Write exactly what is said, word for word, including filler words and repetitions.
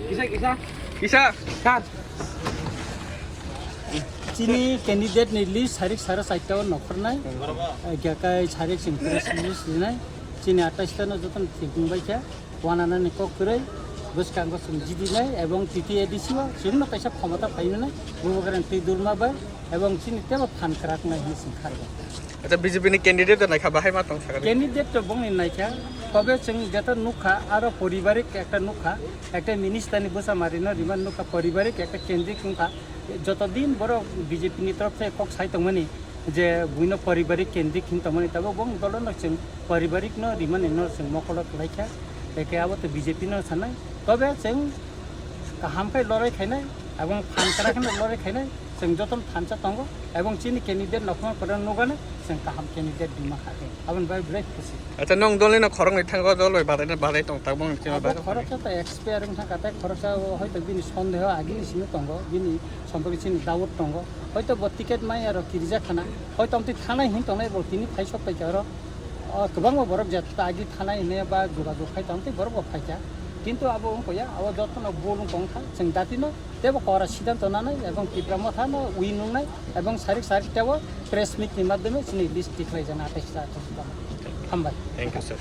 Kisa, kisa. Kisa. Sir. Chini candidate ni list sarik sara chaita o nokhornai. Gakai sarik sing press release dinai. Chini atais ta no joto thik wngbai kha. Wananani kok kwrwi bwskango chwng jidinai ebong T T A D C o chwngno kaisa khomota phainani bubagrang twi dulma bai ebong chini tebo phan kwraknai hinwi chwng kharwi. Acha B J P ni candidate naikha bahai ma tong sakha. Candidate to bongni naikha, tobe chwng jeta nukha aro paribarik ekta nukha, ekta minister ni bwsa marino riman nukha paribarik ekta kendrik nukha. Joto din borok B J P ni torop se kok sai tongmani je buino paribarik kendrik hin tongmani tabok bong dolo no chwng paribarik no rimani no chwng mokolo kwlaikha, eke abo to B J P no sanai. Tobe chwng kaham khe lorai khainai, abong phan kara khe lorai khainai, chwng jotono thansa tongo, abong chini candidate nokhorma kwrwng nugani chwng kaham candidate bima kha khe. Aboni bai belai khusi. Acha, nwng dolino khoroknwi thango, dol bai badai, badai tong, tabok nwng chini Abo bagwi khoroksa to expert wngkha, tei khoroksa o hoito bini sondeho agini simi tongo, bini somporke chini doubt tongo. Hoito bo ticket maya rok kirjak khana, hoito amtwi thanai hin tongnai bo tini phai sok paikha oro. O kwbangma borok je ta agi thanai hinwi ba jogajog khai tong tei borok bo phaikha. Kintu abo wngkha ya, abo jotono bul wngkha wngkha, chwng datino tebo kora sidanto nanai, ebong Tipra Motha no wi nungnai, ebong sarik sarik tebo press meet ni madhyome chini list tikhlai jana atais ta. Hambai. Thank you, sir.